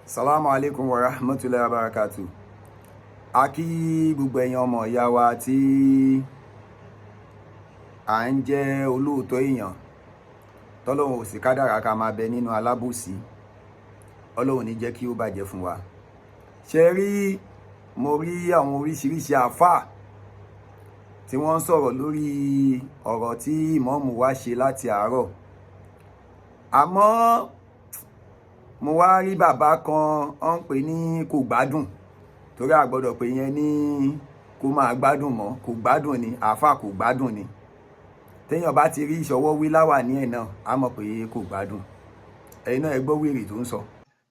Salamu alaikum wa rahmatulahi wa barakatu. A kí gbogbo ẹ̀yin ọmọ ìyá wa tí à ń jẹ́ olóòótọ́ èèyàn, tọ́lọ́hun ò sì kádàrá ká máa bẹ nínú alábòsí. Ọlọ́hun ní jẹ́ kí ó bàjẹ́ fún wa. Ṣe rí, mo rí àwọn oríṣiríṣi àáfàá tí wọ́n ń sọ̀rọ̀ lórí ọ̀rọ̀ tí ìmọ̀ọ́mù wa ṣe láti àárọ̀, àmọ́ mo wá rí bàbá kan, ọ́n ń pè ní kò gbádùn, torí a gbọ́dọ̀ pé yẹn ní kó máa gbádùn mọ́. Kò gbádùn ni, àáfàá kò gbádùn ni. Téèyàn bá ti rí ìṣọwọ́ wí láwà ní ẹ̀ náà, á mọ̀ pé kò gbádùn. Ẹ̀yin náà, ẹ gbọ́ wèrè tó ń sọ.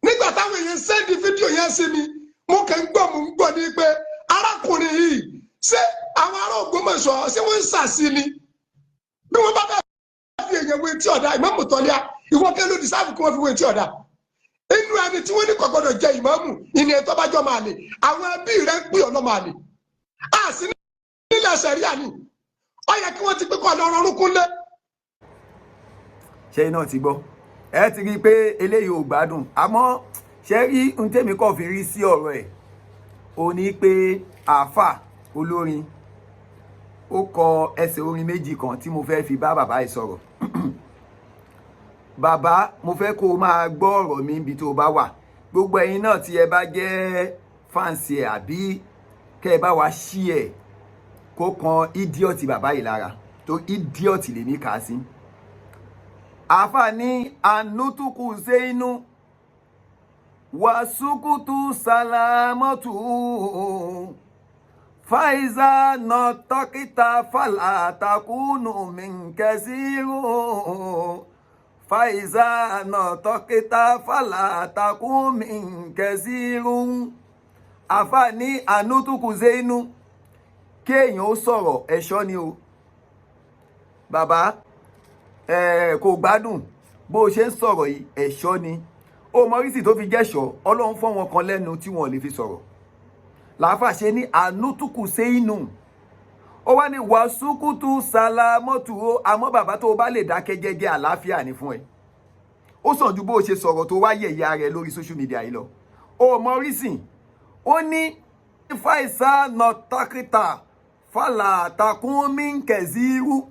Nígbà táwọn èèyàn send fídíò yẹn sí mi, mo kàn ń gbọ́, mo ń gbọ́ ní pé arákùnrin yìí, ṣé àwọn ará Ògbómọ̀ṣọ́, ṣé wọ́n ń sàsí ni? Bí wọ́n bá fẹ́ fi èèyàn wé tí ọ̀dà, ìmáàmù Tọ́líà, ìwọ kẹ́ ló deserve kí wọ́n fi wé tí ọ̀dà. Inú ẹni tí wọ́n ní kò gbọ́dọ̀ jẹ ìmáàmù ìní ẹ̀ tó bá jọ máa lè, àwọn ẹbí rẹ̀ ń pè ọ́ lọ́mọ àlè. A sì nílẹ̀ sẹ̀ríà ni ó yẹ kí wọ́n ti pé kọ́ ọ lọ́rùn kúnlẹ̀. Ṣé iná ti gbọ́? Ẹ ti rí i pé eléyìí ò gbádùn. Àmọ́ ṣé rí ohun tèmi kàn fi rí sí ọ̀rọ̀ ẹ̀, ó ní pé àáfà olórin, ó kọ ẹsẹ̀ orin méjì kan tí mo fẹ́ fi bá bàbá yìí sọ̀rọ̀. Bàbá, mo fẹ́ kó o máa gbọ́ ọ̀rọ̀ mi níbi tó o bá wà. Gbogbo ẹ̀yin náà tí ẹ bá jẹ́ fans ẹ̀, àbí kẹ́ ẹ bá wa ṣí ẹ̀ kó kan idiot bàbá yìí lára, tó idiot lèmi kà á sí. Àáfà ní anutuku zeinu wasukutu salamatu faiza nọtọkita fàlàtàkùnù minkẹsìrò faiza nọtọkita fàlàtàkùnù minkẹsìrò. Àáfà ní anutuku zeinu, kéèyàn ó sọ̀rọ̀, ẹ̀ṣọ́ ni o. Bàbá kò gbádùn, bó o ṣe ń sọ̀rọ̀ yìí, ẹ̀ṣọ́ ni. Ó mọ orísìí tó fi jẹ́ṣọ́. Ọlọ́run fọ́ wọn kan lẹ́nu tí wọ́n lè fi sọ̀rọ̀. Làáfà ṣe ní ànútùkù séínù, ó wá ní wàsúkútù sàlámọ́tù o. Àmọ́ bàbá, tó o bá lè dákẹ́ jẹ́jẹ́, àlàáfíà ni fún ẹ. Ó sàn ju bó o ṣe sọ̀rọ̀ tó wá yẹ̀yẹ́ ara ẹ lórí social media yìí lọ. Ó mọ orísìí, ó ní fàìsà nọ̀tàkìtà fàlà takùn mínkẹ̀zírú.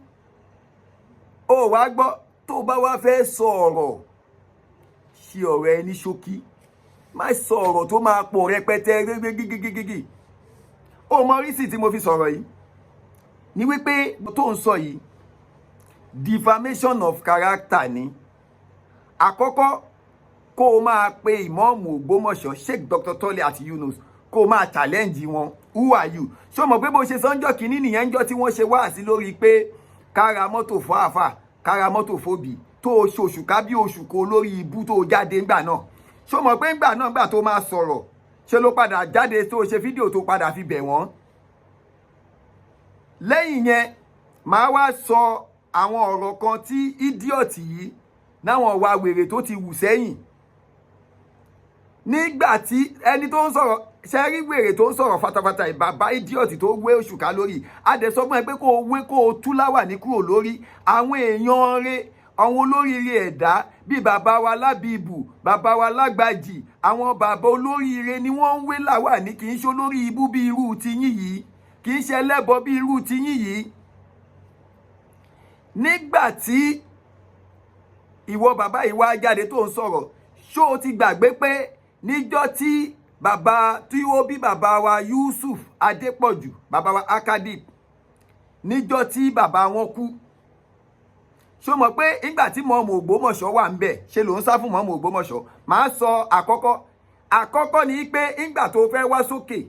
Ó wá gbọ́, tó bá wá fẹ́ sọ ọ̀rọ̀, ṣe ọ̀rọ̀ ẹ ní ṣókí. Má sọ ọ̀rọ̀ tó máa pọ̀ rẹpẹtẹ gígígígígí. Ó mọ orísìí tí mo fi sọ̀rọ̀ yìí ni wípé tó ń sọ yìí, defamation of character ni. Àkọ́kọ́, kó o máa pe ìmọ̀ọ́mù Ògbómọ̀ṣọ́, Sheikh Dr. Tọ́lẹ̀ àti Yunus, kó o máa challenge wọn. Who are you? Ṣé o mọ̀ pé bó ṣe sọ́njọ́ kìíní nìyẹn, ń jọ́ tí wọ́n ṣe wáàsí lórí pé kára mọ́tò fún àáfà, kára mọ́tò fóbì, tó o ṣoṣù ká bí oṣù kó lórí ibú tó o jáde ńgbà náà? Ṣé o mọ̀ pé ńgbà náà, ńgbà tó máa sọ̀rọ̀, ṣe ló padà jáde tó o ṣe fídíò tó padà fi bẹ̀ wọ́n? Lẹ́yìn yẹn, màá wá sọ àwọn ọ̀rọ̀ kan tí idiot yìí náwọn wà wèrè tó ti wù sẹ́yìn. Nígbà tí ẹni tó ń sọ̀rọ̀, ṣe rí wèrè tó ń sọ̀rọ̀ fatafata, bàbá idiot tó wé òṣùká lórí adẹ̀sọ́gbọ́n ẹ pé kó o wé, kó o tú láwà ní kúrò lórí àwọn èèyàn rẹ̀, àwọn olóríire ẹ̀dá bíi bàbá wa Lábìbù, bàbá wa Lágbàjì. Àwọn bàbá olóríire ni wọ́n ń wé láwà ní, kì í ṣe olórí ibú bíi irú tiyín yìí, kì í ṣe ẹlẹ́bọ bíi irú tiyín yìí. Nígbà tí ìwọ bàbá yìí wá jáde tó ń sọ̀rọ̀, ṣó o ti gbàgbé pé níjọ́ tí bàbá tí ó bí bàbá wa Yusuf Adépọ̀jù, bàbá wa Akadip, níjọ́ tí bàbá wọn kú, ṣó mọ̀ pé nígbà tí mọ̀ọ́mù Ògbómọ̀ṣọ́ wà ń bẹ̀, ṣe ló ń sá fún mọ̀ọ́mù Ògbómọ̀ṣọ́? Màá sọ àkọ́kọ́. Àkọ́kọ́ ni pé nígbà tó fẹ́ wá sókè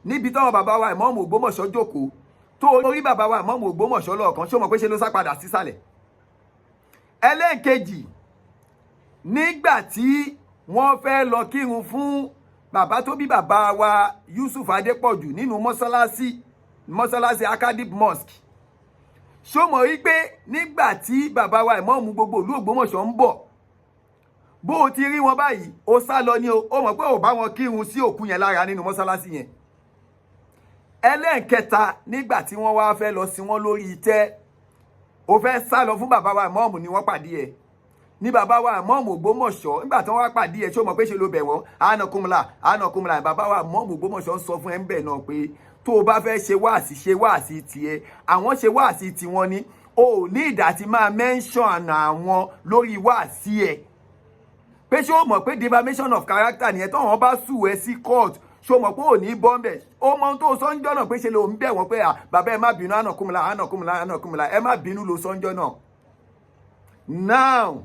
níbi táwọn bàbá wa ìmọ̀ọ́mù Ògbómọ̀ṣọ́ jókòó, tó orí bàbá wa ìmọ̀ọ́mù Ògbómọ̀ṣọ́ lọ́ọ̀kan, ṣó mọ̀ pé ṣe ló sá padà sísàlẹ̀? Ẹlẹ́ǹkejì, nígbà tí wọ́n fẹ́ lọ kírun fún bàbá tó bí bàbá wa Yusuf Adépọ̀jù nínú mọ́sálásí Akadip Mosque, ṣó mọ̀ wípé nígbà tí bàbá wa ìmọ̀ọ́mù gbogbo ìlú Ògbómọ̀ṣọ́ ń bọ̀, bó o ti rí wọn báyìí, ó sá lọ ní o. Ó mọ̀ pé ò bá wọn kírun sí òkú yẹn lára nínú mọ́sálásí yẹn. Ẹlẹ́ǹkẹta, nígbà tí wọ́n wá fẹ́ lọ sí wọn lórí itẹ́, ó fẹ́ sá lọ fún bàbá wa ìmọ̀ọ́mù ni wọ́n pàdé ẹ̀. Ní bàbá wa mọ́ọ̀mù Ògbómọ̀ṣọ́, nígbà tí wọ́n wá pàdé ẹ̀, ṣé o mọ̀ pé ṣe ló bẹ̀ wọ́n? Ànàkúnmùlà, ànàkúnmùlà. Bàbá wa mọ́ọ̀mù Ògbómọ̀ṣọ́ ń sọ fún ẹ ń bẹ̀ náà pé tó o bá fẹ́ ṣe wáàsí, ṣe wáàsí tiẹ̀. Àwọn ṣe wáàsí tiwọn ni o ò ní ìdá tí máa mention àwọn lórí wáàsí ẹ̀, pé ṣé o mọ̀ pé defamation of character nìyẹn? Tó wọn bá sue ẹ sí court, ṣé o mọ̀ pé ò ní bọ́m̀bẹ̀? Ó mọ ohun tó sọ́njọ́ náà pé ṣe ló ń bẹ̀ wọ́n pé, "À bàbá, ẹ má bínú, ànàkúnmùlà, ànàkúnmùlà, ànàkúnmùlà, ẹ má bínú," ló sọ́njọ́ náà. Now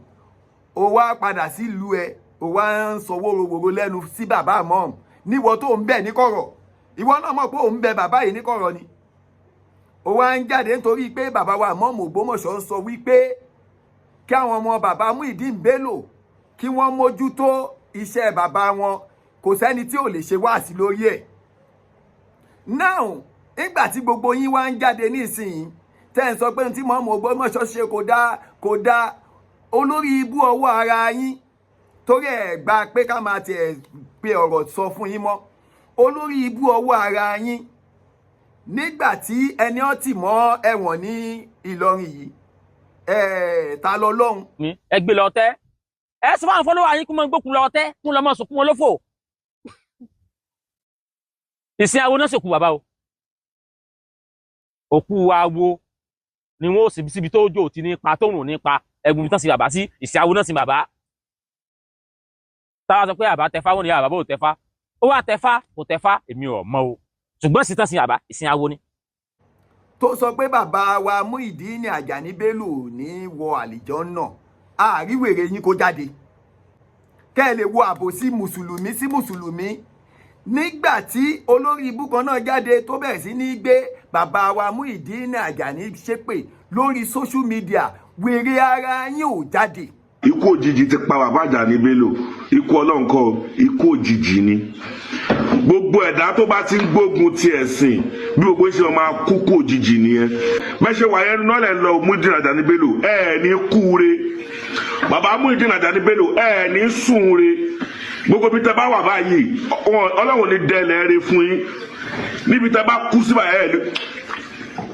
ó wá padà sílùú ẹ, ó wá ń sọ wóróworó lẹ́nu sí bàbá mọ́ níwọ tó ń bẹ̀ ní kọ̀rọ̀. Ìwọ náà mọ̀ pé òun bẹ bàbá yìí ní kọ̀rọ̀ ni. Ó wá ń jáde nítorí pé bàbá wa mọ́mù Ògbómọ̀ṣọ́ ń sọ wípé kí àwọn ọmọ bàbá Muyideen Bello kí wọ́n mójútó iṣẹ́ bàbá wọn, kò sẹ́ni tí ò lè ṣe wáàsí lórí ẹ̀. Now, nígbà tí gbogbo yín wá ń jáde nísìnyí, tẹ́ ń sọ pé tí mọ́mù Ògbómọ̀ṣọ́ ṣe kò dáa, kò dáa, olórí ibú ọwọ́ ara yín, torí ẹ̀ gba pé ká máa tiẹ̀ pe ọ̀rọ̀ sọ fún yín mọ́, olórí ibú ọwọ́ ara yín. Nígbà tí ẹni ó tì mọ́ ẹ̀wọ̀n ní Ìlọrin yìí, ẹ̀ ta lọ lọ́hùn. Ní ẹ gbé lọ tẹ́, ẹ sọ fún àwọn follower yín kó mọ gbókun lọ tẹ́, kó lọ mọ sùnkún wọn lófò. Ìsìn awo náà sòkú bàbá o. Òkú awo ni wọn ò sì síbi tó jò tí ní pa tó rùn nípa ẹgbùn tán sí bàbá sí. Ìsìn awo náà sí bàbá. Táwa sọ pé àbá tẹfá, wọn ni àbá bò tẹfá, ó wà tẹfá, kò tẹfá, èmi ò mọ̀ o, ṣùgbọ́n sí tán sí bàbá, ìsìn awo ni. Tó sọ pé bàbá wa Muyideen Àjàní Bello ní wọ àlìjọ́nà, àríwèrè yín kó jáde kẹ́ ẹ lè wo àbòsí mùsùlùmí sí mùsùlùmí. Nígbà tí olórí ibú kan náà jáde tó bẹ̀rẹ̀ sí ní gbé bàbá wa Muyideen Àjàní ṣépè lórí social media, wèrè ara yín ò jáde. Ikú òjijì ti pa bàbá Àjàní Bello. Ikú Ọlọ́run kọ́, ikú òjijì ni. Gbogbo ẹ̀dá tó bá ti ń gbógun ti ẹ̀sìn, bí gbogbo ṣe máa kú kú òjijì nìyẹn. Bẹ́ẹ̀ ṣe wà yẹn nọ́lẹ̀ lọ. Muyideen Àjàní Bello, ẹ̀ ẹ̀ ní kúure. Bàbá Muyideen Àjàní Bello, ẹ̀ ẹ̀ ní sùnre. Gbogbo bí tẹ bá wà báyìí, Ọlọ́run ní dẹ́lẹ̀ rẹ fún yín. Níbi tẹ bá kú síbà, ẹ̀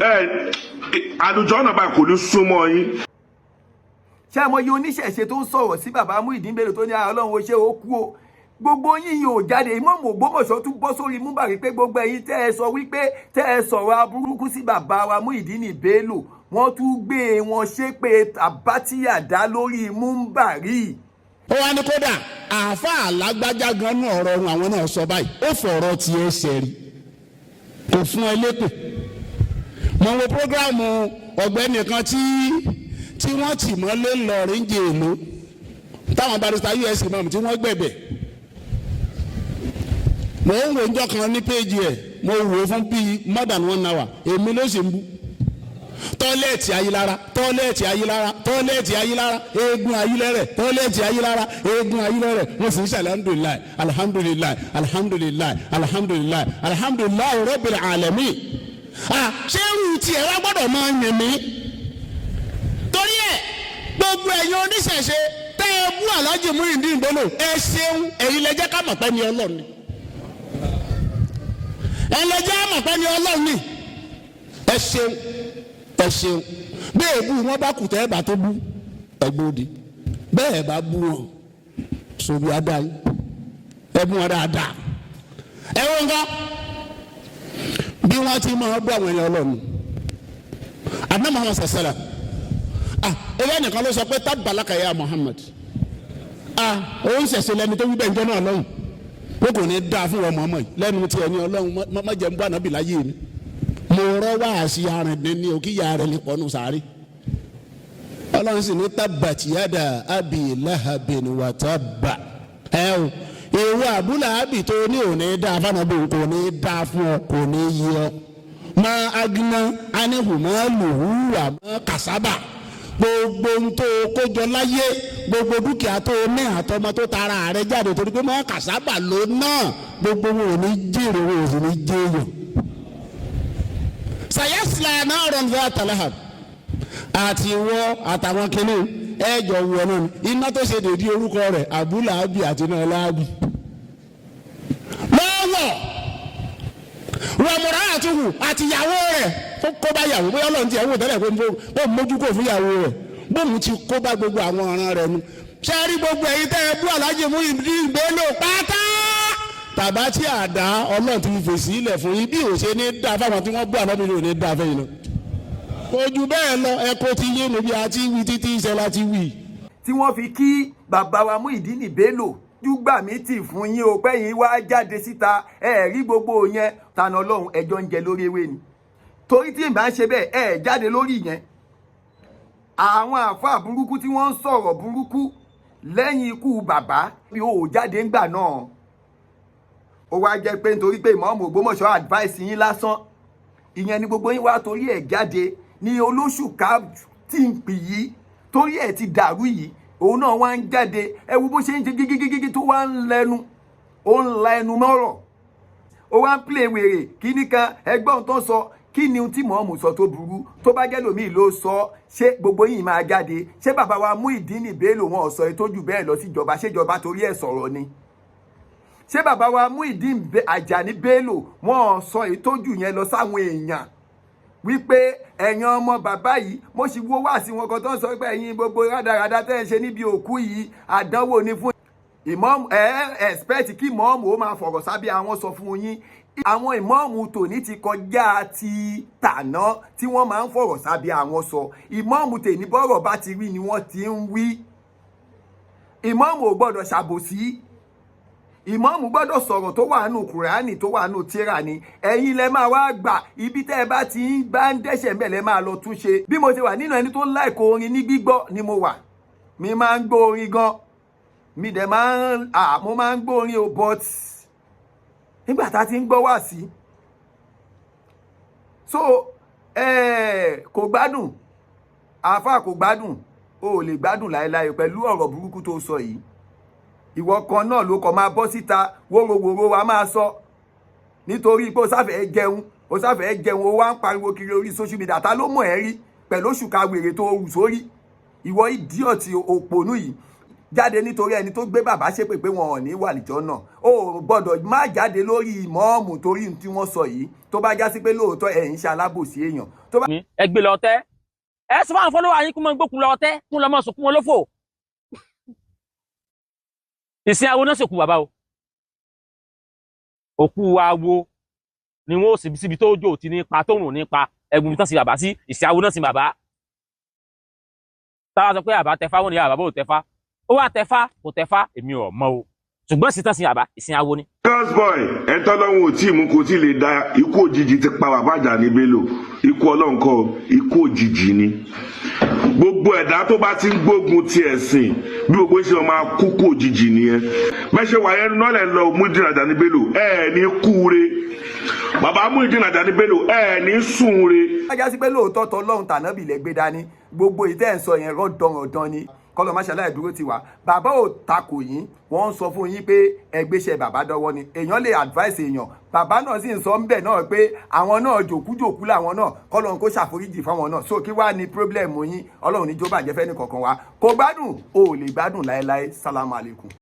ẹ̀ àlùjọ náà báyìí kò ní súnmọ́ yín. Ṣé ẹ mọ iye oníṣẹ̀ṣe tó ń sọ̀rọ̀ sí bàbá Muyideen Bello tó ní Ọlọ́run ó ṣe, ó kú o? Gbogbo yín yóò jáde. Ìmáàmù Ògbómọ̀ṣọ́ tún bọ́ sórí múbàrí pé gbogbo ẹ̀yin tẹ́ ẹ sọ wípé tẹ́ ẹ sọ̀rọ̀ aburúkú sí bàbá wa Muyideen Bello, wọ́n tún gbé wọn ṣépè àbátíyàdá lórí múbàrí. Ó wá ní kódà àáfàá lágbájá gan nú ọ̀rọ̀ ohun àwọn náà sọ báyìí, ó fọ̀rọ̀ tiẹ̀ ṣẹ̀rí, kò fún ẹ lépè. Mo wo program ọ̀gbẹ́ni kan tí wọ́n tì mọ́lé ńlọrin jẹ èlò táwọn barrister us imam tí wọ́n gbẹ̀bẹ̀. Mo ń wo njọ́ kan ní péjì ẹ̀, mo wò ó fún bíi more than one hour. Èmi ló sì ń bú toilet Ayílára, toilet Ayílára, toilet Ayílára, eegun Ayílẹ́rẹ̀, toilet Ayílára, eegun Ayílẹ́rẹ̀. Wọ́n sì ń ṣe alhamdulillahi, alhamdulillahi, alhamdulillahi, alhamdulillahi, alhamdulillahi rabbil alamin. Ah, ṣé irú tiẹ̀ wá gbọ́dọ̀ máa yìn mí? Torí ẹ̀, gbogbo ẹ̀yin oníṣẹ̀ṣe tẹ́ ẹ bú Alhaji Muyideen Bello, ẹ ṣeun. Ẹ̀yin lẹ jẹ́ ká mọ̀ pé ní Ọlọ́run ni, ẹ lẹ jẹ́ mọ̀ pé ní Ọlọ́run ni. Ẹ ṣeun, ẹ ṣeun. Bẹ́ẹ̀ bú wọn bá kù tẹ́ ẹ bá tó bú ẹgbẹ́ òde, bẹ́ẹ̀ bá bú wọn sóbi adáyé, ẹ bú wọn dáadáa. Ẹ wọ́n nǹkan bí wọ́n ti máa bú àwọn ènìyàn Ọlọ́run àná Muhammad sàlá. Ah, ewé nìkan ló sọ pé tabba laka ya Muhammad. Ah, òun ṣẹ̀ṣẹ̀ lẹni tó wí bẹ́ẹ̀ njọ́ náà lọ́hùn pé kò ní dáa fún wọn Muhammad lẹ́nu tiẹ̀ ní Ọlọ́run má jẹ́ ń bú ànábì láyé mi. Mo rọ́ wáàsí arìndín ní òkìyà rẹ̀ ní pọ̀nù sáré. Ọlọ́run sì ní tabbat yada abi lahabin wa tabba. Ẹ o, ìwọ abúlé tó ní òní dáa fún kò ní dáa fún ọ, kò ní yí ọ. Ma agná anihu ma lùhú wà má kàsábà. Gbogbo ń tó kójọ láyé, gbogbo dúkìá tó ní, àtọmọ tó tara rẹ̀ jáde, torí pé má kàsábà ló náà, gbogbo wọn ò ní jèrè, wọn ò sì ní jẹyàn. Sayasla naran dhata lahab. Àti wọ àtàwọn kìnnì ẹjọ wọ náà ni iná tó ṣe dèdí orúkọ rẹ̀, abúláàbì àti náà láàbì lọ́wọ́ wàmúrà àtúhù àti ìyàwó rẹ̀. Kó bá yàwó bóyá Ọlọ́run ti ẹ̀ wò tẹ́lẹ̀ pé kó mójú kó fún ìyàwó rẹ̀. Bóun ti kó bá gbogbo àwọn ọ̀ràn rẹ̀ nu. Ṣé rí gbogbo ẹ̀yin tẹ́ ẹ bú Alhaji Muyideen Bello pátá, tàbá tí àdá Ọlọ́run ti fi fèsì ilẹ̀ fún yín, bí ò ṣe ní dá fáwọn tí wọ́n bú ànábì ní ò ní dá fẹ́yìn náà. Ojú bẹ́ẹ̀ lọ, ẹ̀kọ́ ti yé nu bí a ti wí títí iṣẹ́ la ti wí. Tí wọ́n fi kí bàbá wa Muyideen Bello júgbà mí tì fún yín o, pẹ́yìn wá jáde síta, ẹ rí gbogbo yẹn tànà Ọlọ́run, ẹjọ́ ń jẹ lórí ewé ni, torí tí ìbá ń ṣe bẹ́ẹ̀, ẹ jáde lórí yẹn. Àwọn àáfàá burúkú tí wọ́n ń sọ̀rọ̀ burúkú lẹ́yìn ikú bàbá bí ó jáde ńgbà náà, ó wá jẹ́ pé nítorí pé ìmọ̀ọ́mù Ògbómọ̀ṣọ́ advice yín lásán, ìyẹn ni gbogbo yín wá torí ẹ̀ jáde ní olóṣùká tí ń pì yìí, torí ẹ̀ ti dàrú yìí, òun náà wá ń jáde. Ẹ wo bó ṣe ń ṣe gígígígí tó wá ń lẹnu, ó ń la ẹnu mọ́rọ̀, ó wá ń play wèrè kíní kan. Ẹgbọ́n tó ń sọ, kí ni ohun tí mọ̀ọ́mù sọ tó burú? Tó bá jẹ́ lòmíì ló sọ, ṣé gbogbo yìí máa jáde? Ṣé bàbá wa Muyideen Bello wọn ò sọ ètò jù bẹ́ẹ̀ lọ síjọba? Ṣéjọba torí ẹ̀ sọ̀rọ̀ ni? Ṣé bàbá wa Muyideen Àjàní Bello wọn ò sọ ètò jù yẹn lọ sáwọn èèyàn wípé ẹ̀yin ọmọ bàbá yìí, mo sì wo wá sí wọn kan tó ń sọ pé ẹ̀yin gbogbo rádaràda tẹ́ ẹ̀ ń ṣe níbi òkú yìí, àdánwò ni fún ìmọ̀ọ́mù. Ẹ̀ expect kí ìmọ̀ọ́mù ó máa fọ̀rọ̀ sábẹ́ àwọn sọ fún yín. Àwọn ìmọ̀ọ́mù tòní ti kọjá ti tàná tí wọ́n máa ń fọ̀rọ̀ sábẹ́ àwọn sọ. Ìmọ̀ọ́mù tèní, bọ́rọ̀ bá ti rí ni wọ́n ti ń wí. Ìmọ̀ọ́mù ò gbọ́dọ̀ ṣàbòsí, ìmọ̀ọ́mù gbọ́dọ̀ sọ̀rọ̀ tó wà nù Kùránì, tó wà nù tíra ni. Ẹ̀yin lẹ máa wá gbà, ibi tẹ́ ẹ bá ti ń bá ń dẹ́ṣẹ̀ ńbẹ̀ lẹ máa lọ túnṣe. Bí mo ṣe wà nínú ẹni tó ń like orin ní gbígbọ́ ni mo wà. Mi máa ń gbọ́ orin gan, mi dẹ̀ máa ń mo máa ń gbọ́ orin o, but nígbà tá a ti ń gbọ́ wá sí so kò gbádùn, àáfàá kò gbádùn, o ò lè gbádùn láéláé pẹ̀lú ọ̀rọ̀ burúkú tó sọ yìí. Ìwọ kan náà ló kọ máa bọ́ síta wórówóró wa máa sọ nítorí pé o sáfẹ́ jẹun, o sáfẹ́ jẹun, o wá ń pariwo kiri orí social media. Ta ló mọ̀ ẹ́ rí pẹ̀lú oṣù kawèrè tó rù sórí? Ìwọ idiot òpònú yìí jáde nítorí ẹni tó gbé bàbá ṣépè pé wọn ò ní wà lìjọ náà. O gbọ́dọ̀ má jáde lórí ìmọ̀ọ́mù torí tí wọ́n sọ yìí, tó bá já sí pé lóòótọ́ ẹ̀ ń ṣe alábòsí èèyàn tó bá. Ní ẹ gbé lọ tẹ́, ẹ sọ fún àwọn follower yín kó mọ gbókun lọ tẹ́, kó lọ mọ sùnkún wọn lófò. Ìsìn awo náà sòkú bàbá o, òkú awo ni wọn ò sì síbi tó jò tí nípa tó rùn nípa ẹgbùn tán sí bàbá sí. Ìsìn awo náà sí bàbá. Táwa sọ pé àbá tẹfá, wọn ni àbá bò tẹfá, ó wá tẹfá, kò tẹfá, èmi ò mọ̀ o, ṣùgbọ́n sí tán sí bàbá, ìsìn awo ni. Girls boy, ẹ̀ńtọ́ lọ́hùn ò tí ì mú, kò tí ì lè da. Ikú òjijì ti pa bàbá Àjàní Bello. Ikú Ọlọ́run kọ́, ikú òjijì ni. Gbogbo ẹ̀dá tó bá ti ń gbógun ti ẹ̀sìn, bí gbogbo ṣe máa kú kú òjijì nìyẹn. Bẹ́ẹ̀ ṣe wà yẹn nọ́lẹ̀ lọ, Muyideen Àjàní Bello, ẹ̀ ní kúure. Bàbá Muyideen Àjàní Bello, ẹ̀ ní sùn re. Ajá sí pé lóòótọ́ tọlọ́run tànábì lẹ gbé dání, gbogbo ìtẹ́ ń sọ yẹn rọ́dọ̀rọ̀dán ni. Kọ́lọ́ má ṣàlàyé dúró ti wá. Bàbá ò takò yín, wọ́n ń sọ fún yín pé ẹgbẹ́sẹ̀ bàbá dọ́wọ́ ni. Èèyàn lè advice èèyàn, bàbá náà sì ń sọ ńbẹ̀ náà pé àwọn náà jòkújòkú làwọn náà, kọ́lọ́run kó ṣàforíjì fáwọn náà. So kí wàá ní problem yín? Ọlọ́run ní jó bàjẹ́ fẹ́ ní kankan wa. Kò gbádùn, o ò lè gbádùn láéláé. Sálámù alaykum.